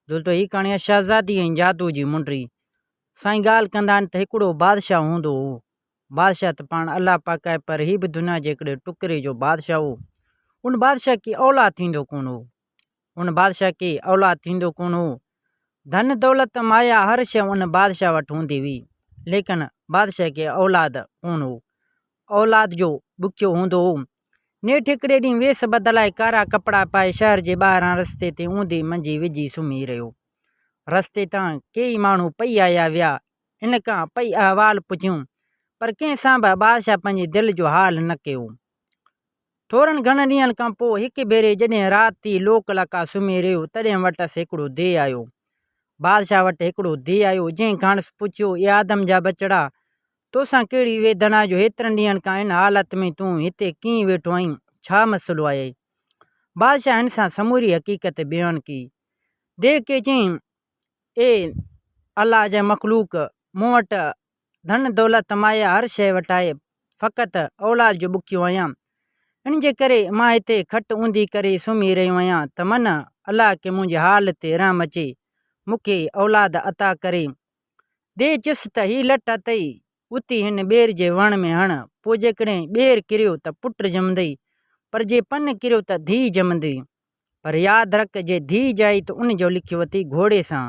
دوستو هي ڪهاڻي آهي شهزادي ۽ جادو جي منڊي. سائين ڳالهه ڪندا آهن ته هڪڙو بادشاهه هوندو هو. بادشاهه ته پاڻ الله پاڪ آهي پر هي به دنيا جي هڪڙي ٽڪري جو بادشاهه هو. ان بادشاهه کي اولاد ٿيندو ڪونه هو. ان بادشاهه کي اولاد ٿيندو ڪونه هو. ڌن دولت مايا هر شيء ان بادشاهه وٽ هوندي هئي ليڪن بادشاهه کي اولاد ڪونه هو. اولاد جو ٻکيو هوندو هو. نيٺ هڪڙي ڏينهن ويس بدلائي ڪارا ڪپڙا پائي شهر جي ٻاهران رستي تي اونڌي منجي وجهي سمهي رهيو. رستي تان ڪيئي ماڻهو پئي آيا ويا، هن کان پئي احوال پڇيون، پر ڪنهن سان به بادشاهه پنهنجي دل جو حال نه ڪيو. ٿورن گهڻن ڏينهن کان پوء هڪ ڀيري جڏهن رات ٿي لوڪ لڪا سمهي رهيو، تڏهن وٽس هڪڙو ديهه آيو. بادشاهه وٽ هڪڙو ديهه آيو، جنهن کانئس پڇيو، اي آدم جا ٻچڙا! توسان ڪهڙي ويڌن آهي جو هيترن ڏينهن کان هن حالت ۾ تون هتي ڪيئن ويٺو آهين، ڇا مسئلو آهي؟ بادشاهه هن سان سموري حقيقت بيان ڪئي. ديو کي چيائين، اي الله جا مخلوق! مون وٽ ڌن دولت مايا هر شيء وٽ آهي، فقط اولاد جو بکيو آهيان. ان جي ڪري مان هتي کٽ اونڌي ڪري سمهي رهيو آهيان ته من الله کي منهنجي حال تي رحم اچي، مون کي اولاد عطا ڪري. The چيس ته هي لٺ اٿئي، اٿي هن ٻير جي وڻ ۾ هڻ، پوء جيڪڏهن ٻير ڪريو ته پٽ ڄمندئي، پر جي پن ڪريو ته ڌيء ڄمندي. پر ياد رک جي ڌيء ڄائي ته ان جو لکيو اٿئي گهوڙي سان.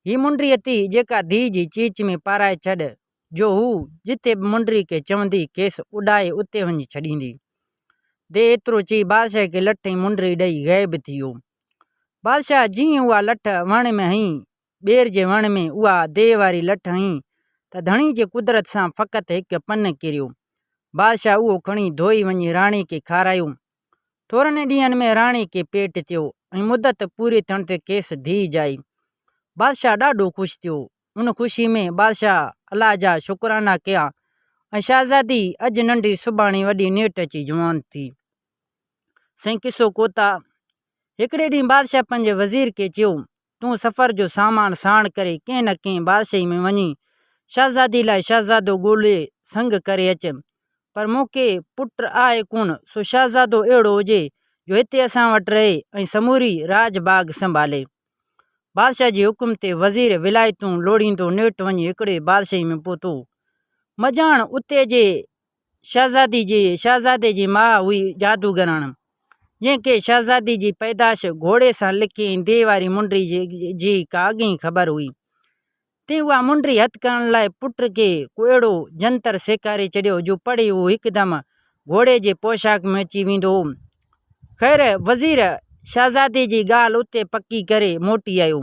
هي منڊي اٿئي، جيڪا ڌيء جي چيچ ۾ پارائي ڇڏ، جو هو جتي به منڊي کي چوندي، کيس اڏائي اتي وڃي ڇڏيندي. The ايترو چئي بادشاهه کي لٺ ۽ منڊي ڏئي غيب ٿي ويو. بادشاهه جيئن اها لٺ وڻ ۾ هنئي، ٻير جي وڻ ۾ اها ديهه واري لٺ هنئي ته ڌڻي جي قدرت سان فقط هڪ پن ڪريو. بادشاهه اهو کڻي ڌوئي وڃي راڻي کي کارايو. ٿورن ئي ڏينهن ۾ راڻي کي پيٽ ٿيو ۽ مدت پوري ٿيڻ تي کيس ڌيء ڄائي. بادشاهه ڏاڍو خوش ٿيو. ان خوشي ۾ بادشاهه الله جا شڪرانا ڪيا ۽ شهزادي اڄ ننڍي سڀاڻي وڏي نيٺ اچي جوان ٿي. سائين قصو ڪوتا هڪڙي ڏينهن بادشاهه پنهنجي وزير کي چيو، تون سفر جو سامان ساڻ ڪري ڪنهن نه ڪنهن بادشاهي ۾ وڃي شهزادي لاء شهزادو ڳولي سنگ ڪري اچ. پر مون کي پٽ آهي ڪونه، سو شهزادو اهڙو هجي جو هتي اسان وٽ رهي ۽ سموري راڄ باغ سنڀالي. بادشاهه جي حڪم تي وزير ولايتون لوڙهيندو نيٺ وڃي هڪڙي بادشاهي ۾ پهتو. مجاڻ اتي جي شهزادي جي شهزادي جي ماء هئي جادوگرڻ، جنهن کي شهزادي جي پيدائش گهوڙي سان لکي ۽ ديهه واري منڊي جي ڪا اڳئين خبر هئي، تنهن اها منڊي هٿ ڪرڻ لاء پٽ کي ڪو اهڙو جنتر سيکاري ڇڏيو جو پڙهي هو هڪدم گهوڙي جي پوشاڪ ۾ اچي ويندو هو. خير وزير شهزادي جي ڳالهه اتي پڪي ڪري موٽي آيو.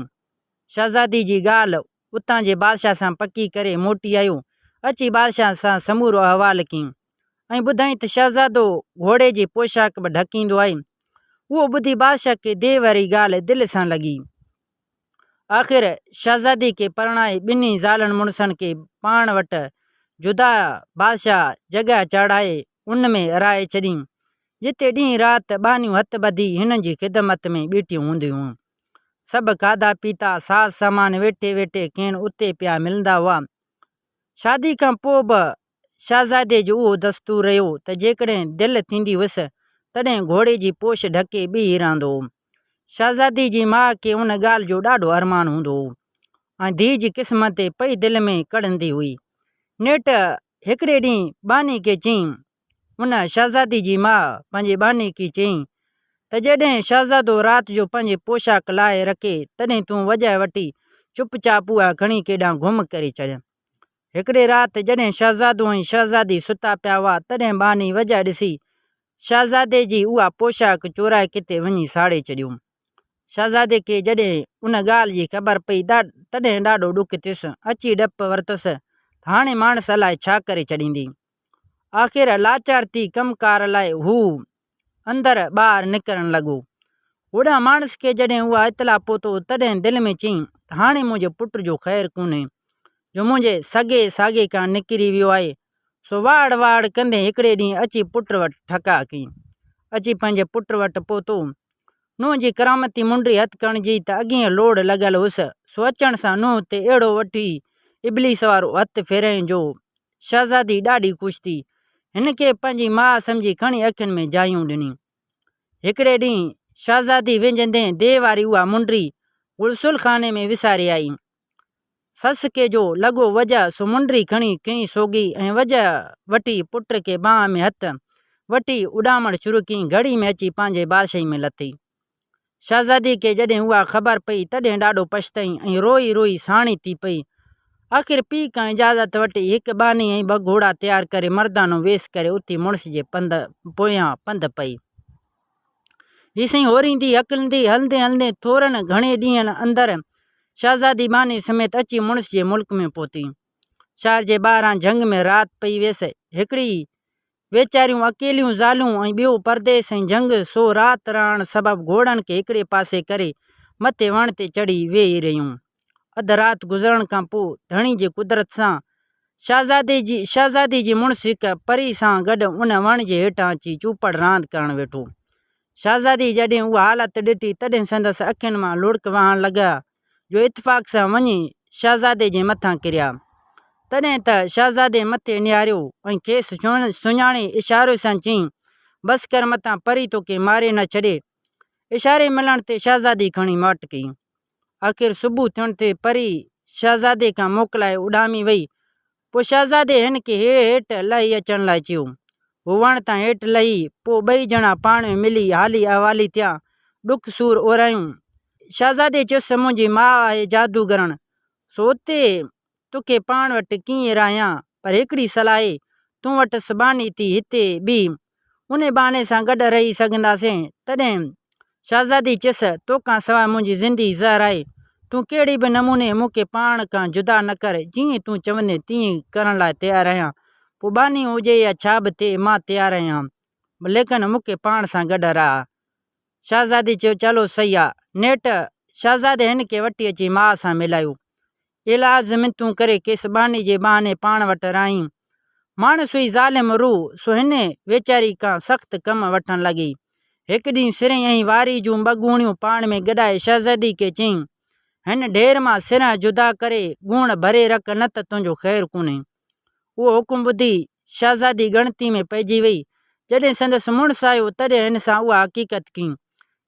شهزادي جي ڳالهه اتان جي بادشاهه سان پڪي ڪري موٽي آيو. اچي بادشاهه سان سمورو احوال ڪيائين ۽ ٻڌائين ته شهزادو گهوڙي جي پوشاڪ به ڍڪيندو آهي. اهو ٻڌي بادشاهه کي ديو واري ڳالهه دل سان لڳي. آخر شهزادي کي پرڻائي ٻنهي زالن مڙسن کي پاڻ وٽ جدا بادشاهه جڳهه چاڙهائي ان ۾ رهائي ڇڏيائين، جتي ڏينهن رات ٻانهيون هٿ ٻڌي هنن جي خدمت ۾ ٻيٺيون هونديون هيون. سڀ کاڌا پيتا، ساز سامان ويٺي ويٺي کين اتي پيا ملندا هئا. شادي کان پوء به شهزادي جو اهو دستور رهيو ته جيڪڏهن دل ٿيندي هيس، تڏهن گهوڙي جي پوش ڍڪي بيهي رهندو هو. شهزادي جي ماء کي ان ڳالهه جو ڏاڍو ارمان هوندو هو ۽ ڌيء جي قسمت تي پئي دل ۾ ڪڙهندي هئي. نيٺ هڪڙي ڏينهن ٻانهي کي چيائين، ان شهزادي جي ماء پنهنجي ٻانهي کي چيائين ته جڏهن شهزادو رات جو پنهنجي پوشاڪ لاهي رکي، تڏهن تون وڄائي وٺي چپ چاپ اها کڻي ڪيڏانهن گم ڪري ڇڏ. هڪڙي رات جڏهن شهزادو ۽ شهزادي ستا پيا هئا، تڏهن ٻانهي وڄائي ڏسي شهزادي جي اها پوشاڪ چورائي ڪٿي وڃي ساڙي ڇڏيو. شهزادي کي جڏهن ان ڳالهه جي خبر پئي تڏهن ڏاڍو ڏک ٿيس. اچي ڊپ ورتس ته هاڻي ماڻس الائي ڇا ڪري ڇڏيندي. آخر لاچار ٿي ڪم ڪار لاء هو اندر ٻاهر نڪرڻ لڳو. هوڏانهن ماڻس کي جڏهن اها اطلاع پهتو تڏهن دل ۾ چيائين ته هاڻي منهنجي پٽ جو خير ڪونهي جو منهنجي سڳي ساڳي کان نڪري ويو آهي. سو واڙ واڙ ڪندي هڪڙي ڏينهن اچي پٽ وٽ ٺڪاء ڪيائين. اچي پنهنجي پٽ وٽ پهتو. نوح جي ڪرامتي منڊي هٿ ڪرڻ جي ته اڳيئي لوڙ لڳل هيس، سو اچڻ سان نوح تي اهڙو وٺي ابليس وارو هٿ ڦيريائين جو شهزادي ڏاڍي خوش ٿي. هن کي پنهنجي ماء سمجهي کڻي اکين ۾ جايون ڏنيون. هڪڙي ڏينهن شهزادي وينجهندين ديهه واري اها منڊي غسل خاني ۾ وساري آئي. سس کي جو لڳو وجهه سو منڊري کڻي ڪئين سوگهي ۽ وجهه وٺي پٽ کي ٻانهن ۾ هٿ وٺي اڏامڻ شروع ڪيائين. گهڙي ۾ اچي پنهنجي بادشاهي ۾ لٿي. شهزادي کي جڏهن اها خبر پئي تڏهن ڏاڍو پڇتائين ۽ روئي روئي ساڻي ٿي پئي. آخر پيء کان اجازت وٺي هڪ ٻانهي ۽ ٻه گهوڙا تيار ڪري مردانو ويس ڪري اٿي مڙس جي پنڌ پويان پنڌ پئي. هي سائين هوريندي هڪلندي هلندي هلندي ٿورن گهڻي ڏينهن اندر شهزادي ٻانهي سميت اچي مڙس جي ملڪ ۾ پهتي. شهر جي ٻاهران جهنگ ۾ رات پئي ويس. هڪڙي ويچاريون اڪيليون زالون ۽ ٻيو پرديس ۽ جهنگ سو رات رهڻ سبب گهوڙن کي هڪڙي پاسي ڪري مٿي وڻ تي چڙهي ويهي رهيون. اڌ رات گذرڻ کان پوء ڌڻي جي قدرت سان شهزادي جي شهزادي جي مڙس هڪ پري سان گڏ ان وڻ جي هيٺان اچي چوپڙ راند ڪرڻ ويٺو. شهزادي جڏهن اها حالت ڏٺي، تڏهن سندس اکين مان لڙڪ وهڻ لڳا، جو اتفاق سان وڃي شهزادي جي مٿان ڪريا. تڏهن ته شهزادي مٿي نهاريو ۽ کيس سڃاڻي اشاري سان چيائين، بس ڪر متان پري توکي ماري نه ڇڏي. اشاري ملڻ تي شهزادي کڻي ماٺ ڪئي. آخر صبح ٿيڻ تي پري شهزادي کان موڪلائي اڏامي وئي. پوء شهزادي هن کي هيٺ لهي اچڻ لاء چيو. هو وڻ تان هيٺ لهي، پوء ٻئي ڄڻا پاڻ ۾ ملي حالي احوالي ٿيا، ڏک سور اورايون. شهزادي چيس، منهنجي ماء آهي جادوگرڻ، سو اتي توکي پاڻ وٽ ڪيئن رهايان، پر هڪڙي صلاح آهي، تون وٽس ٻانهي ٿي هتي بيهه، انهي بهاني سان گڏ رهي سگهنداسين. تڏهن شهزادي چيس، توکان سواء منهنجي زندگي زهر آهي، تون ڪهڙي به نموني مون کي پاڻ کان جدا نه ڪر، جيئن تون چوندين تيئن ڪرڻ لاء تيار آهيان، پوء ٻانهي هجي يا ڇا به ٿئي، مان تيار آهيان، ليڪن مون کي پاڻ سان گڏ رهاء. شهزادي چيو، چلو صحيح آ. نيٺ شهزادي هن کي وٺي اچي ماء سان ملايو. ايلاز منٿون ڪري کيس ٻانهي جي بهاني پاڻ وٽ رهائين. ماڻس هئي ظالم روح، سو هن ويچاري کان سخت ڪم وٺڻ لڳي. هڪ ڏينهن سرهين ۽ واري جون ٻه ڳوڻيون پاڻ ۾ گڏائي شهزادي کي چيائين، هن ڍير مان سرهه جدا ڪري ڳوڻ ڀري رک نه ته تنهنجو خير ڪونهي. اهو حڪم ٻڌي شهزادي ڳڻتي ۾ پئجي وئي. جڏهن سندس مڙس آيو، تڏهن هن سان اها حقيقت ڪئي.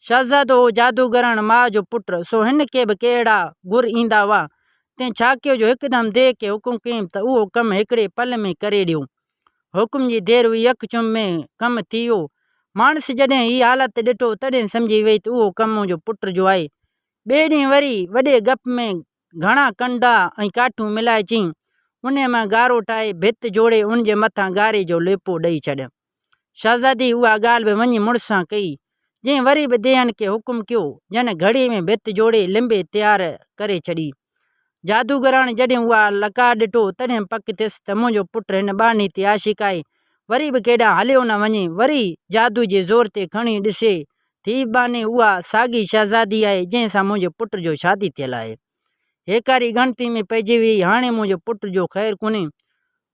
شهزادو هو جادوگرڻ ماء جو پٽ، سو هن کي به ڪي اهڙا گر ايندا هئا. تنهن ڇا ڪيو جو هڪدم ديهه کي حڪم ڪيم ته اهو ڪم هڪڙي پل ۾ ڪري ڏيو. حڪم جي دير هئي، اک چم ۾ ڪم ٿي ويو. ماڻس جڏهن هي حالت ڏٺو، تڏهن سمجهي وئي ته اهو ڪم منهنجو پٽ جو آهي. ٻئي ڏينهن وري وڏي گپ ۾ گهڻا ڪنڊا ۽ ڪاٺيون ملائي چين، انهيء مان گارو ٺاهي ڀت جوڙي ان جي مٿان گاري جو ليپو ڏئي ڇڏ. شهزادي اها ڳالهه به وڃي مڙس سان ڪئي، جنهن وري به ديهن کي حڪم ڪيو، جن گهڙي ۾ ڀت جوڙي لنبي تيار ڪري ڇڏي. جادوگراڻي جڏهن اها لقاء ڏٺو، تڏهن پڪ ٿيس ته منهنجو پٽ هن ٻانهي تي عاشق آهي، وري به ڪيڏانهن هليو نه وڃي، وري جادو جي زور تي کڻي ڏسي ٿي ٻانهي اها ساڳي شهزادي آهي، جنهن سان منهنجي پٽ جو شادي ٿيل آهي. هيڪاري ڳڻتي ۾ پئجي ويئي، هاڻي منهنجي پٽ جو خير ڪونهي.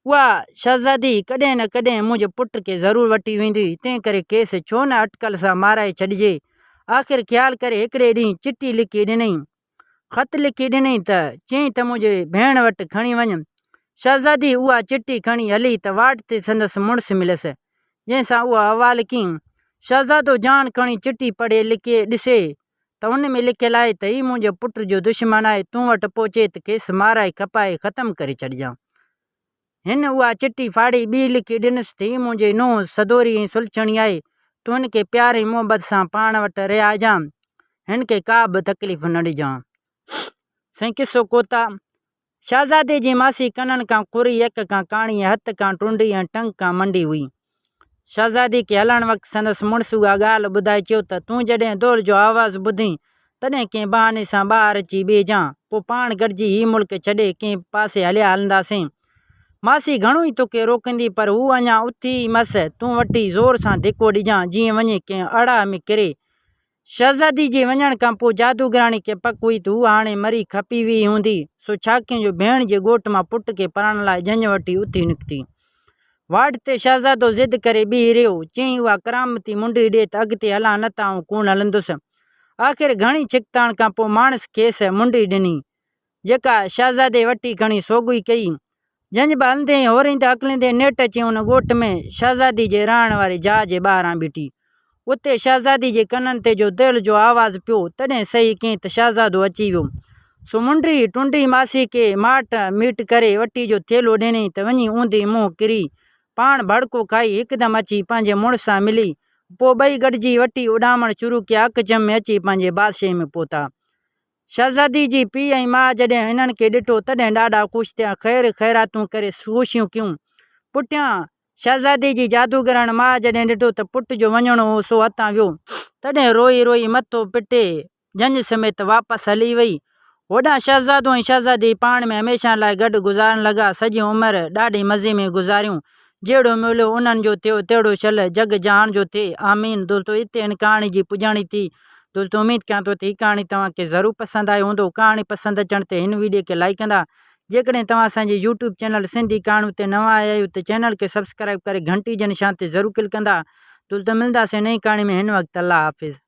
اها شهزادي ڪڏهن نه ڪڏهن منهنجي پٽ کي ضرور وٺي ويندي، تنهن ڪري کيس ڇو نه اٽڪل سان مارائي ڇڏجي. آخر خيال ڪري هڪڙي ڏينهن چٺي لکي ڏنائين. خط لکي ڏنائين ته چيائين ته منهنجي ڀيڻ وٽ کڻي وڃ. شهزادي اها چٺي کڻي هلي ته واٽ تي سندس مڙس مليس، جنهن سان اهو احوال ڪيائين. شهزادو جان کڻي چٺي پڙهي لکي ڏسي ته ان ۾ لکيل آهي ته هي منهنجي پٽ جو دشمن آهي، تون وٽ پهچي ته کيس مارائي کپائي ختم ڪري ڇڏجان. هن اها چٺي ڦاڙي ٻي لکي ڏنس ته هي منهنجي نونهن سدوري ۽ سلڇڻي آهي، تون هن کي پيار ۽ محبت سان پاڻ وٽ رهائجان، هن کي ڪا به تڪليف نه ڏجان. سائين قصو ڪوتا، شهزادي جي ماسي ڪنن کان ڪري، اک کان ڪاڻي، هٿ کان ٽنڊي ۽ ٽنگ کان منڊي هئي. شهزادي کي هلڻ وقت سندس مڙس اها ڳالهه ٻڌائي چيو ته تون جڏهن دهل جو آواز ٻڌين، تڏهن ڪنهن بهاني سان ٻاهر اچي بيهجان، پوء پاڻ گڏجي هي ملڪ ڇڏي ڪنهن پاسي هليا هلنداسين. ماسي گهڻو ئي توکي روڪيندي، پر هوء اڃا اٿي ئي مس، تون وٺي زور سان ڌڪو ڏجان، جيئن وڃي ڪنهن اڙاهه ۾ ڪري. شهزادي جي وڃڻ کان پوء جادوگراڻي کي پڪ هئي ته هوء هاڻي مري کپي ويئي هوندي، سو ڇاڪين جو ڀيڻ جي ڳوٺ مان پٽ کي پرڻڻ لاء ڄڃ وٺي اٿي نڪتي. واٽ تي شهزادو ضد ڪري بيهي رهيو. چيائين، اها ڪرامتي منڊي ڏي ته اڳتي هلان نه ته آئون ڪونه هلندس. آخر گهڻي ڇڪتاڻ کان پوء ماڻس کيس منڊي ڏني، جيڪا شهزادي وٺي کڻي سوڳوئي ڪئي. ڄڃ به هلندي ۽ هوريندي هڪليندي نيٺ اچي ان ڳوٺ ۾ شهزادي جي رهڻ واري جاء جي ٻاهران بيٺي. اتي شهزادي جي ڪنن تي جو دهل جو آواز پيو، تڏهن سهي ڪيائين ته شهزادو اچي ويو. سو منڊي ٽنڊي ماسي کي ماٽ ميٽ ڪري وٽي جو ٿيلهو ڏنائين ته وڃي اونڌي منهن ڪري، پاڻ ڀڙڪو کائي هڪدم اچي پنهنجي مڙس سان ملي. پوء ٻئي گڏجي وٽي اڏامڻ شروع ڪيا اڪ جم ۾ اچي پنهنجي بادشاهي ۾ پهتا. شهزادي جي پيء ۽ ماء جڏهن هنن کي ڏٺو، تڏهن ڏاڍا خوش ٿيا، خير خيراتون ڪري خوشيون ڪيون. پٺيان شهزادي جي جادوگرڻ ماء جڏهن ڏٺو ته پٽ جو وڃڻو هو سو هتان ويو، تڏهن روئي روئي مٿو پٽي ڄڃ سميت واپس هلي وئي. هوڏانهن شهزادو ۽ شهزادي پاڻ ۾ هميشه لاء گڏ گذارڻ لڳا. سڄي عمر ڏاڍي مزي ۾ گذاريون. جهڙو ميلو انهن جو ٿيو تهڙو شل جڳ جهان جو ٿئي. آمين. دوستو اتي هن ڪهاڻي جي پڄاڻي ٿي. دوستو اميد ڪيان ٿو ته هي ڪهاڻي توهان کي ضرور پسند آئي هوندو. ڪهاڻي پسند اچڻ تي هن ويڊيو کي لائيڪ ڪندا. جيڪڏهن توهان اسان جي يوٽيوب چينل سنڌي ڪهاڻيون تي نوان آيا آهيو ته چينل کي سبسڪرائيب ڪري گهنٽي جي نشان تي ضرور ڪلڪ ڪندا. دوستو ملنداسين نئين ڪهاڻي ۾ هن وقت الله حافظ.